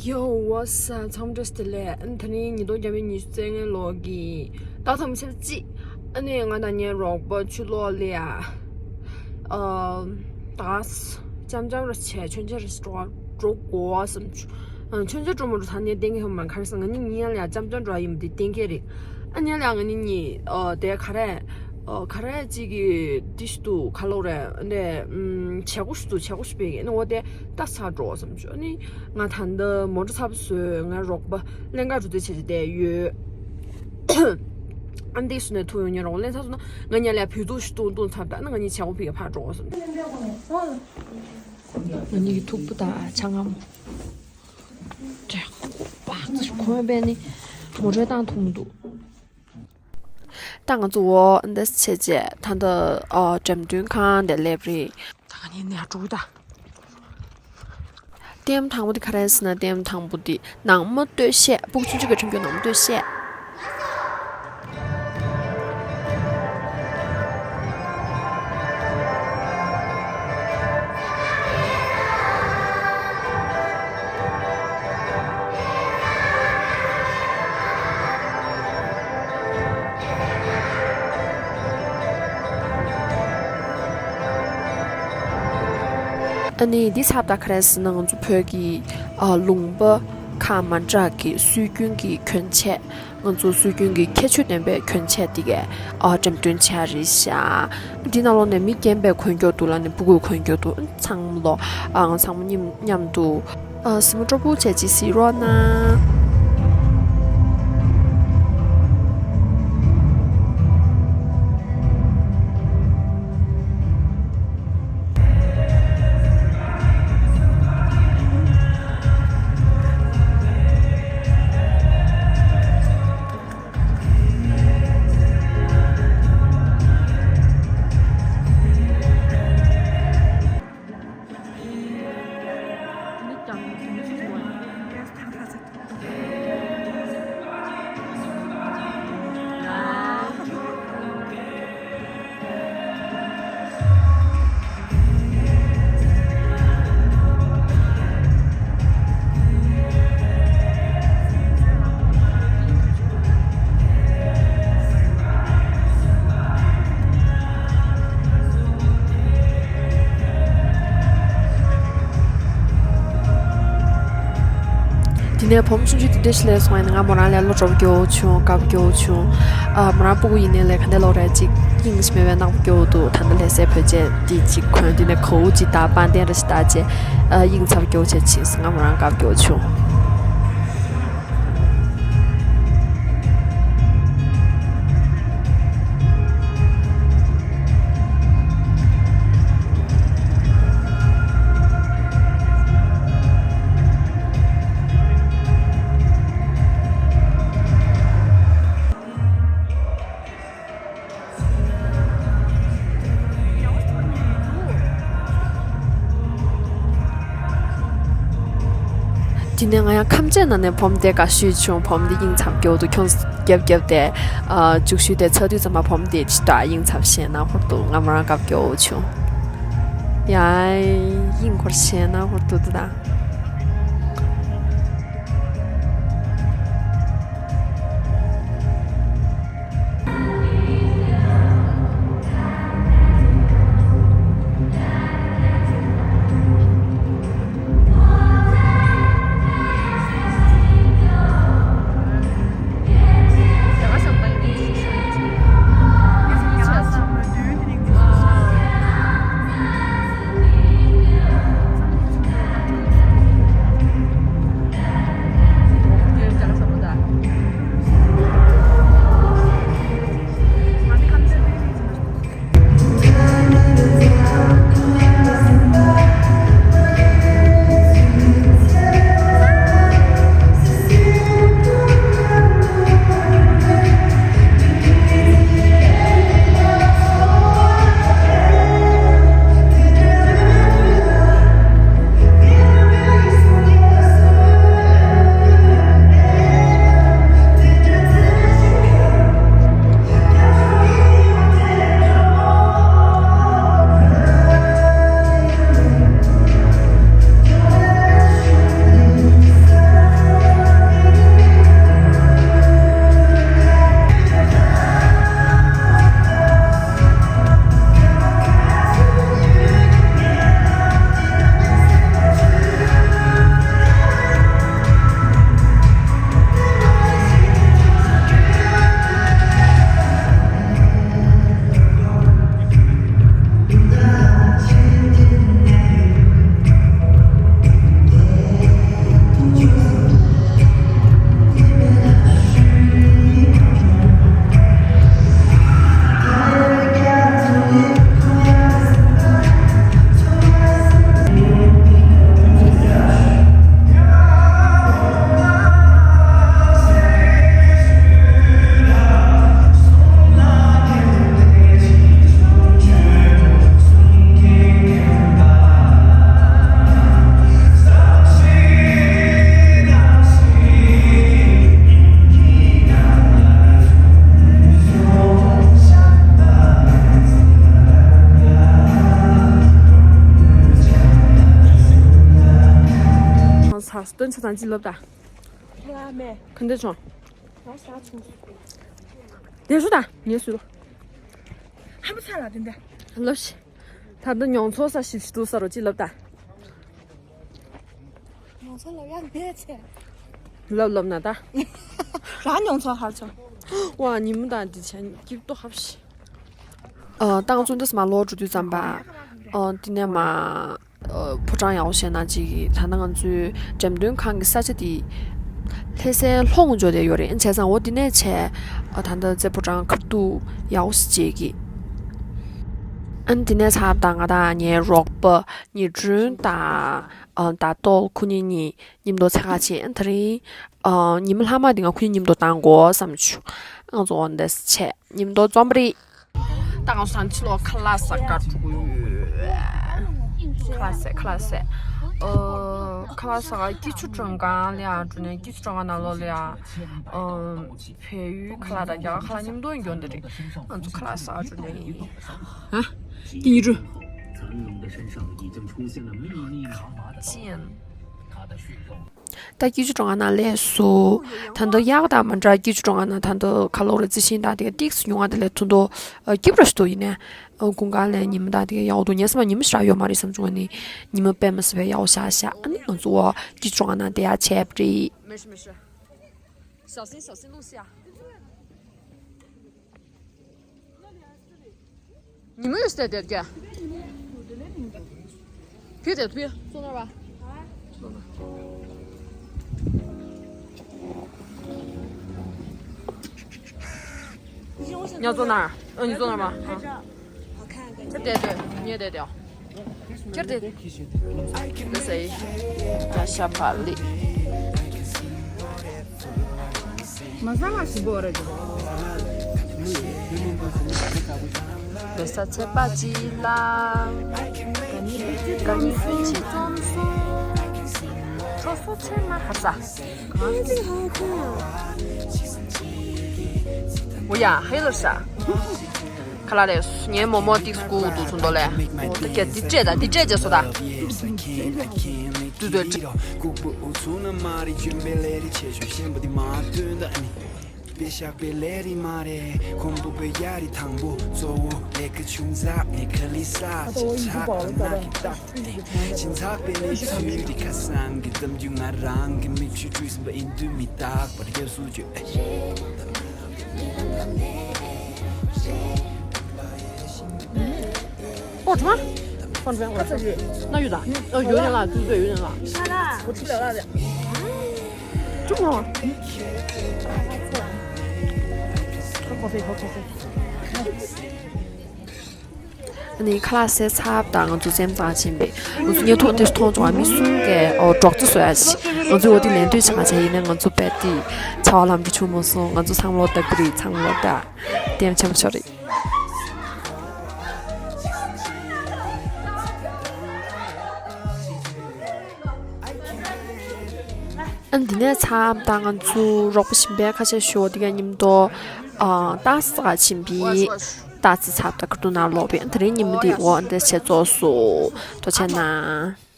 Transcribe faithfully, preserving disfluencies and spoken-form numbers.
Yo, what's up? ཚང་མ་བཀྲ་ཤིས་བདེ་ལེགས། ཨ་ནི་དེ་རིང་ཉིས་སྟོང་བརྒྱ་མེད་ཉི་ཤུ་རྩ་ལྔའི་ལོ་གི་ཟླ་དང་པོ་ཚེས་གཅིག་ཨ་ནི་ང་དང་ངའི་རོགས་པ་ཆུ་ལོག་ལེ་ཡ། ཨ། ད་ཅམ་ཅམ་ར་བྱས་མཆོད་མཇལ་ར་འགྲོ་འགྲོ་དགོས་བསམ་བྱུང་། ཨ། མཆོད་མཇལ་འགྲོ་མ་འགྲོ་ད་ནས་གཏན་འཁེལ་མ་ག་རེ་ཟེར། ང་གཉིས་ཉལ་ཡ་ཅམ་ཅམ་འགྲོ་ཡ་ཡིན་པ་དེ་གཏན་འཁེལ་རེད། ཨ་ཉལ་ཡ་ང་གཉིས་གཉིས་ཨ་དེ་ག་རེ། ཨ། ག་རེ་གཅིག་གི་འདི་ཞིག་འདུག་ག་ལོག་རེད། ཨ་ནི་ཨམ། བྱེད་སྒོ་ཞིག་འདུག་བྱེད་སྒོ་ཞིག་སྤེལ་གི། ཨ་ནི་འོ་དེ་ད་ཚར་འགྲོ་བསམ་བྱུང་། ཨ་ནི་ང་ད་ལྟ་མོ་ཊ་ཚ་པོ་བཟོས། ང་རོགས་པ་ལེན་ག་འགྲོ་དུས་བྱས་བྱས་བསྡད་ཡོད། ཨ་འདི་སུ་ནས་ཐུག་ཡོང་ཉེ་རོགས་ལེན་ཚར་སོང་ན་ང་ཉལ་ལ་བུད་ཐུག་ཞིག་བཏུང་བཏུང་ཚར། ད་ནི་ང་གཉིས་བྱེད་སྒོ་ཕ་གིར་ཕར་འགྲོ་བསམ། ང་གཉིས་ཀྱི་ཐུག་པ་དང་ཆང་ངམ་དྲེག་པག་ཙི་ཞིག་གོན་པས་ནི་མོ་ཊའི་སྟེང་ཐུག་མི་འདུག་ད་ང་ཚོ་འོ་འདི་བྱས་རྗེས་ད་ལྟ་ཨ་འགྲེམས་སྟོན་ཁང་དེ་སླེབས་རེད། ད་ག་ནས་ནས་འགྲོ་གི་ད། ལྟད་མོ་དང་པོ་དེ་ག་རེ་ཟེར་ན། ལྟད་མོ་དང་པོ་དེ་ནང་མ་སྟོད་གཞས། སྤུ་གུ་ཆུང་ཆུང་གི་ཁྲིམས་སྐྱོང་ནང་མ་སྟོད་གཞས། ཨ་ནི་འདི་ཚབ་ད་ག་རེ་ཟེར་ན། ང་ཚོ་བོད་ཀྱི་ཨ་ལུང་པ་ཁག་མ་འདྲ་གི་སྲོལ་རྒྱུན་གྱི་གྱོན་ཆས། ང་ཚོ་སྲོལ་རྒྱུན་གྱི་ཁྱད་ཆོས་ལྡན་པའི་གྱོན་ཆས་འདི་གས་ཨ་འགྲེམས་སྟོན་བྱས་རེད་ཤག་འདི་ནང་ལོགས་ནས་མི་རྒན་པས་གོན་རྒྱུ་འདུག་ལ་ནི་སྤུ་གུས་གོན་རྒྱུ་འདུག་ཚང་མ་ལོ། ཨ། ང་ཚང་མ་མཉམ་མཉམ་དུ། ཨ། གཟིགས་མོ་སྤྲོ་པོ་བྱས་ཅིག་གཟིགས་རོགས་གནང་། དེ་ནས་བུ་མོ་ཆུང་ཆུང་དེ་འདྲ་ཞིག་སླེབས་སོང་། ཡིན་ན་ང་མོ་རང་ལ་བློ་སྤྲོ་པོ་སྐྱོ་བོ་བྱུང་། དགའ་པོ་སྐྱོ་བོ་བྱུང་། ཨ། མོ་རང་སྤུ་གུ་ཡིན་ནའི་ལས་ག་འདྲ་ལོག་རེད། ཅིག་དབྱིངས་ཞིག་མེད་པའི་སྣང་བ་སྐྱོ་བོ་འདུག་ད་ལྟ་ལྷ་སའི་བོད་ཆས་འདི་ཅིག་གོན། དེ་ནས་གའུ་ཅིག་དང་པང་གདན་རེ་ཞིག་བཏགས་བྱས། ཨ། དབྱིངས་ཚབ་སྐྱོ་བོ་བྱས་ཕྱིན་སོང་། ང་མོ་རང་དགའ་པོ་སྐྱོ་བོ་བྱུང་། དེ་ནས་ང་ཡང་ཁམས་ཆེན་ནང་ནས་བུ་མོ་དེ་དགའ་ཤོས་བྱུང་། བུ་མོ་དེ་དབྱིངས་ཚབ་སྐྱོ་བོ་འདུག་ཁྱོད་རྒྱབ་རྒྱབ་དེ། ཨ། རྒྱུགས་ཤུལ་དེ་ཚར་དུས་ཙམ་པ་བུ་མོ་དེ་ཇི་ལྟར་དབྱིངས་ཚབ་ཞེད་སྣང་ཧུར་འདུག་ང་མོ་རང་དགའ་པོ་སྐྱོ་བོ་བྱུང་། ཡ། དབྱིངས་ཁོར་ཞེད་སྣང་ཧུར་འདུག་འདུག་ད། སྟོན་ཆ་ཚང་ཅི་ལབ་ད། ལ་མེ། ག་འདྲ་བྱུང་། ང་ས་ཆུང་། དེ་ཞུ་ད་ངས་སུ། ཧ་མ་ཚ་ལ་དེ་འདྲ། ལབ་ཤི། ད་ལྟ་མྱོང་ཚོར་ས་ཞིག་ཞིག་འདུག་ས་རོ་ཅི་ལབ་ད། མྱོང་ཚོར་ལབ་ཡ་འདས་ཆེ། ལབ་ལབ་ན་ད། རང་མྱོང་ཚོར་ཧར་ཆོ། ཝ་ཉིན་མོ་དང་འདི་ཆ་སྐྱིད་ཏོ་ཧབ་ཤི། ཨ་ཏང་ཙུན་དེ་སྨ་ལོ་འགྲོ་དུས་ཙམ་པ། ཨ་དེ་ནས་མ། ཨ་ཕོ་བྲང་ཡག་པོ་བཤད་ན་ཅིག་ད་ནང་ང་ཚོའི་འགྲེམས་སྟོན་ཁང་གི་ས་ཆ་དེ་ལྷ་སའི་ལྷོ་ངོས་ཕྱོགས་དེ་ཡོད་རེད། བྱས་ཙང་འོ་དེ་ནས་བྱས་ཨ་ད་ལྟ་རྩེ་ཕོ་བྲང་ཁ་ཐུག་ཡག་པོ་ཞིག་བྱེད་ཀྱི། ཨ་ནི་དེ་ནས་ཚར་ད་ང་དང་ངའི་རོགས་པ་ཉི་སྒྲོན་དང་ཨ་ཟླ་ཏོག་ཁོ་གཉིས་གཉིས་མཉམ་དུ་ཚ་ཁ་ཆེ། ཨ་དེ་རིང་ཨ་ཉི་མ་ལྷག་མ་དེ་ང་ཁོ་གཉིས་མཉམ་དུ་བཏང་དགོས་བསམ་བྱུང་། ང་ཚོ་འོ་འདས་བྱས་མཉམ་དུ་འཛོམས་པ་རེད། ད་ང་ཚོ་ཕྱི་ལོགས་ཁ་ལག་ཟ་གར་འགྲོ་གི་ཡོད། ཁ་ལག་ཟས། ཁ་ལག་ཟས། ཨོ། ཁ་ལག་ཟ་ག་སྐྱིད་ཆུ་མགྲོན་ཁང་ལ་ཡང་འགྲོ་ནས། སྐྱིད་ཆུ་མགྲོན་ཁང་ནང་ལོགས་ལ་ཡང་། ཨོ། བལ་ཡུལ་ཁ་ལག་དང་རྒྱ་གར་ཁ་ལག་མཉམ་དུ་ཡོང་གི་འདུག་རེད། ང་ཚོ་ཁ་ལག་ཟ་ག་འགྲོ་ནས་ཡིན། ཧ། དེ་ཡིན་རུ། ཅི་ཡིན། ད་སྐྱིད་ཆུ་མགྲོན་ཁང་ནང་སླེབས་སོང་། ད་ལྟ་གཡག་དང་མ་འདྲ། སྐྱིད་ཆུ་མགྲོན་ཁང་ནང་ད་ལྟ་ཁ་ལོ་རེ་རྩི་ཤིང་དང་དེ་ག་ཏིག་སུ་ཉུང་བ་དེ་ལས་ཐུང་དོ། སྐྱིད་པོ་ཞིག་འདུག་ཡིན་ནའི་དགུན་ཁ་ལས་ཉི་མ་དང་དེ་ག་ཡག་འདུག་ངས་བསམ་པ་ཉི་མ་ཞེ་དྲག་ཡོད་མ་རེད་བསམ་བྱུང་། ཨ་ནི་ཉི་མ་དཔེ་མི་སྲིད་པའི་ཡག་པོ་ཤར་ཤག་ཨ་ནི་ང་ཚོ་སྐྱིད་ཆུ་མགྲོན་ཁང་ནང་བསྡད་ཡག་བྱས་པ་རེད། 没事没事，小心小心路线啊。 你们有在点点？别点别，坐那儿吧。坐那儿。你要坐哪儿？嗯，你坐那儿吧。啊。这点点，你也点点。 ཁྱེར་ཏེ། ད་ས་ཡི། ད་ཤ་བག་ལེབ། མ་ས་ལ་ཞིམ་པོ་རེད། བེ་ས་ཚེ་པ་ཅི་ལ། ག་ནི་པི་ཅི་ཙམ་སོང་། ཁྲོ་སོ་ཚེ་མ་ཧ་ས། འོ་ཡ་ཧེ་ལོ་ས། ཁ་ལག་ལས་ངའི་མོག་མོག་ཏིག་སྐུ་འདུག་ཚོན་མདོག་ལས། འོ་ད་ཀྱ་འདི་སྤྲད་ད། འདི་སྤྲད་རྗེས་སོ་ད། དུས་ཚོད་སྤྲད། ཨོ་ཁྲ། ཁོང་ཁྲ་ཁོང་ཁྲ། ན་ཡོད་ད། ཨོ་ཡོད་ཡོད་ལ། དུས་ཚོད་ཡོད་ཡོད་ལ། ཁ་ལག 我吃了辣的。中国。喝咖啡，喝咖啡。 ཨ་ནི་ཁ་ལག་ཟས་ཚར་དང་ང་ཚོ་རྩེད་མོ་རྩེ་ག་ཕྱིན་པས། ང་ཚོ་བརྙན་ཐུང་དེ་མཐོང་བྱུང་བ་མི་གསུམ་གས་ཨོ་སྒྲོག་རྩེ་བཟོ་ཡ་ཞིག་ང་ཚོས་འོ་དེ་ལེན་འདོད་བྱུང་བ་བྱས། ཡིན་ནའི་ང་ཚོ་རྦད་དེ་བྱ་བ་ལམ་འགྲོ་བྱུང་མ་སོང་། ང་ཚོ་ཚང་མ་ལོག་ལྟ་གི་རེད། ཚང་མ་ལོག་ལྟ། ལྟད་མོ་ཆེན་པོ་ཞིག་རེད། ཨ་འདི་ནས་མཚམས་ད་ང་ཚོ་རོགས་པ་གཞན་པ་ཁ་ཤས་ཤིག་འོ་དེ་ག་མཉམ་དུ་ཨ་ཏག་ཙི་ཟ་ག་ཕྱིན་པས། ཏག་ཙི་ཚབ་ད་ཁ་ཐུག་ནང་ལོག་པས། དེ་རིང་ཉིན་མོ་འདི་འོ་འདི་བྱས་རྫོགས་སོང་། ཐུགས་རྗེ་གནང་།